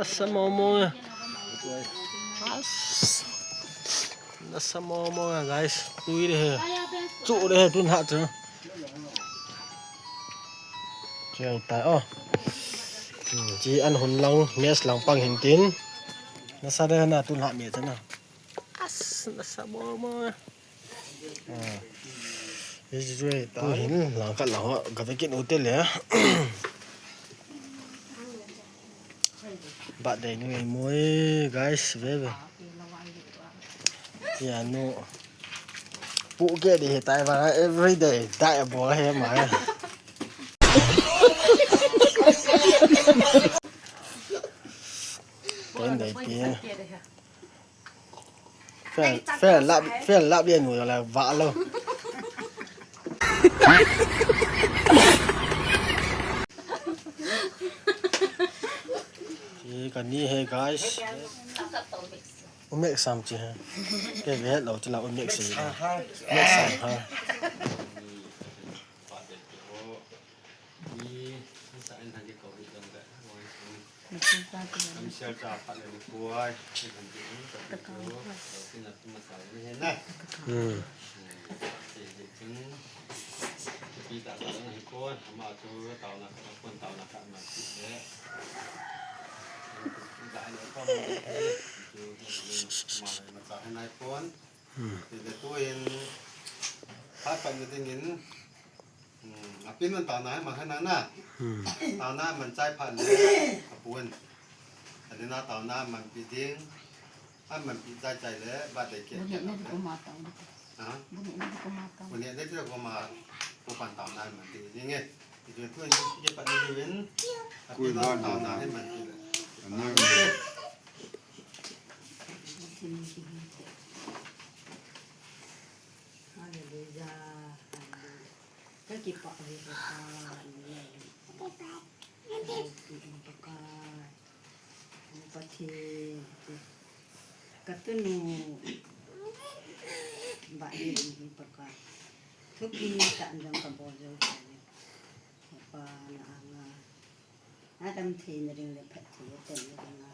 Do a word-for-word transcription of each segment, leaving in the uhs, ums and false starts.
Nasa momo. Nasa momo, guys. Tui de he. Chu de he, tun ha chu. Chiang tai o. Hmm, chi an hun lang, mess lang pang hin tin. Nasa de na, tun ha me chu na. As, nasa momo. Ah. Hichu hin lang khat lang ho, ka ve kit u te le. Birthday nu ei mo e, guys, ve ve. Tia nu. Pu ke de he tai ba every day, dai bo he ma. Ten dai pi. Fan, fan lap, fan lap lian nu la va lo. Ye kani he, guys. U mek sam chi he. Ke ve lo chi la u mek si. Mek sam ha. Hmm. Hmm. Ti le tuin, phat patna dingin, hmm, apin man taona hi mang kha na na. Hmm. Taona man chai phat le, apun. Adina taona man pi ding, a man pi chai chai le, ba de ke. Bu ne ne ko ma taona. Ha? Bu ne ne ko ma taona. Bu ne ne ko ma, ko pan taona man pi ding e. Ti le tuin, ke patna dingin, apin man taona hi man pi le. Hallelujah, hallelujah. Ka kipah e Pakai. Ka tunu. Ba e Pakai. Thupi tah in jong ka bol jou tai. Pa na anga. Adam thei na ding le phat thei ten na ding a,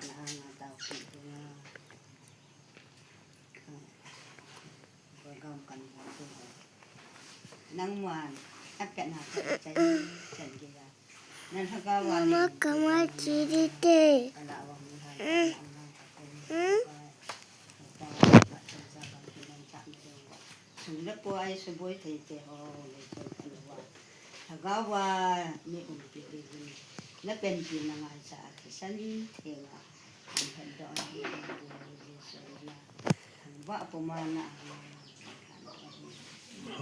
na anga tao ki ding a. Program kan bol tu. Nangman, a pet na ka chai, chai ki ya. Nan ha ka wa ni. Mama, kama chiri te. Kala wa mu hai, kala wa mu hai. Sum le pai suboi thei te ho, le chun kan wa. Lhagao a mi umpi ding hin, na panpina ngaichat a thisan thenga, an phatdoh a, Jesu min a, thangvah puma na.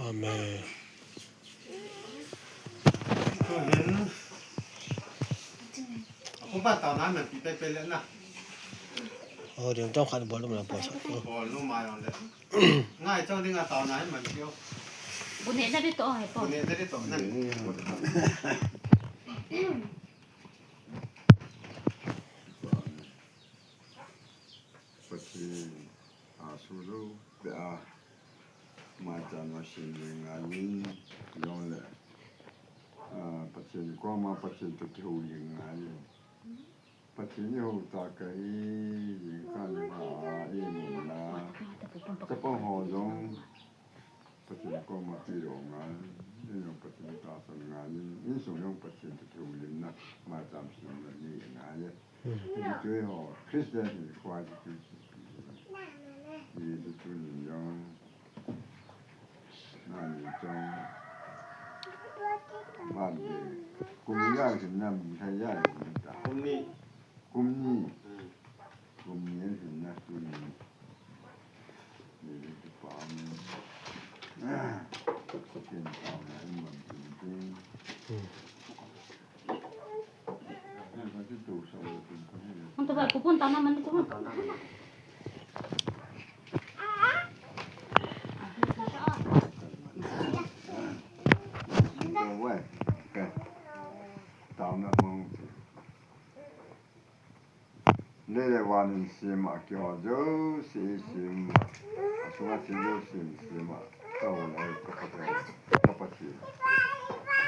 Amen. Tuhin, a pumpa taona man pi pepe le na. Oh, ding tong khat bol lum la bol sa. Bol lum mai ong le. Ngai chang ding a taona hi man kio. Bu ne na di to hai po. Bu ne na di to na. Pathen a sulu be a ma chan ma shin le ngai ni yong le. Ah, Pathen koma Pathen to kihou le ngai. Pathen i hou ta kahi, jingkah ni a, i nunna. Chapang ho jong, Pathen koma pi lou ngai, i jong Pathen tahsan ngai, insung jong Pathen toh kihoulimna, maicham simna nei ngai e. Hmm. Hiche ho, Christian hi koi hiche. Hiche tunin jong, Nani chang. Birthday. Kum ni a hin na mi khat a hin ta. Kum ni. Kum ni. Hmm. Kum ni a hin na tu ni. Ni ni tu pa ni. Ken pa na in man tu ni. Hmm. Ang tagal ko punta naman ito. Lele vanin sema kiho jouse i sema. Asunga thi jouse i sema. Ka hon ai ka Pathen. Ka Pathen.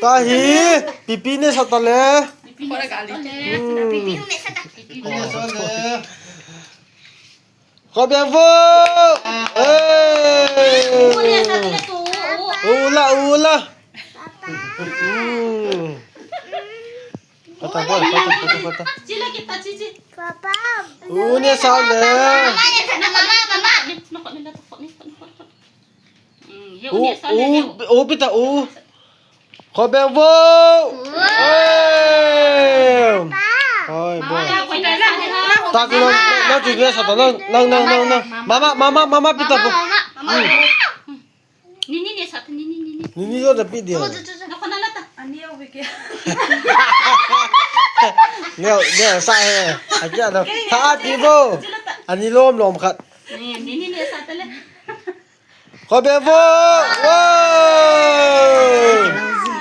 Tahi, pipi ne sa tale. Khobe vo. Ula, ula. Kata boy, kata, kata, kata. Uni sa le. U, u, u pita u. Khobe vo. Oi boy. Tak, nang, nang, nang, nang, nang, nang, nang, nang. Mama, mama, mama, pita po. Mama, mama. Hmm. Nini, nini, sa, nini, nini, nini. Nini lo na pi dia. Tu, tu, tu, tu. Nako na lata. Ani au bike. Neo, neo, sa he. Akia do. Sa ati po. Ani lom, lom khat. Ni, nini, nini, sa tale. Khobe vo! Wow!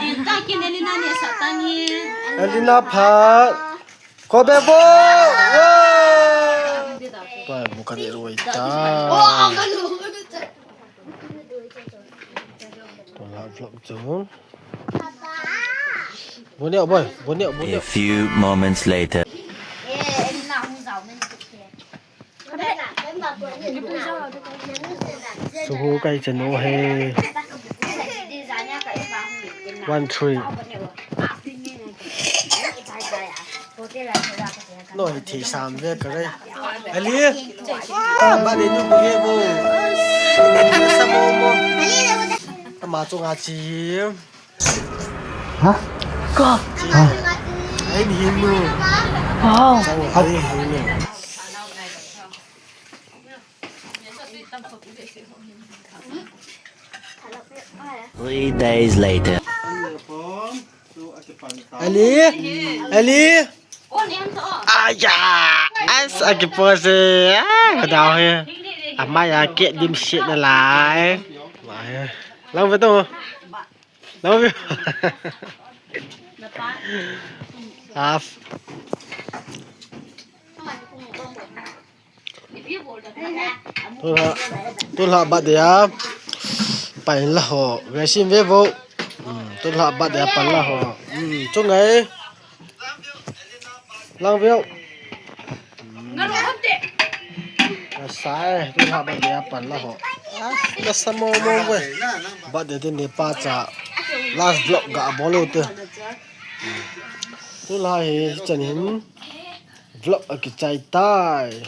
Eh, thank you, Elena, ni sa tangi. Elena phat. Khobe vo! Wow! Pai, bukan ni ruai ta. Tolha vlog jong. Boneo boy, boneo, boneo. A few moments later. Suhu kai chanu he. One three. No, hi thi sam ve ka re. Ali. Ba de nu ko he bo. Sa mo mo. Ama chunga chi. Ha? Ka. Ha? Ai ni hin nu. Wow. Ai hin nu. Three days later. Ali, Ali. Aya, as aki pose. Ah, kadau he. Amaya ke dim shit na lai. Lang betul. Love you. Half. Tulha, tulha bat dia. Pain la ho. Resim ve vo. Hmm, tulha bat dia pan la ho. Hmm, chungai. Lang veo. Sai, tulha bat dia pan la ho. Ah, la sa mo mo ve. Bat dia tin ni pa cha. Last vlog ga bol u te. Tulha hi chan hin. Vlog a kichai tai.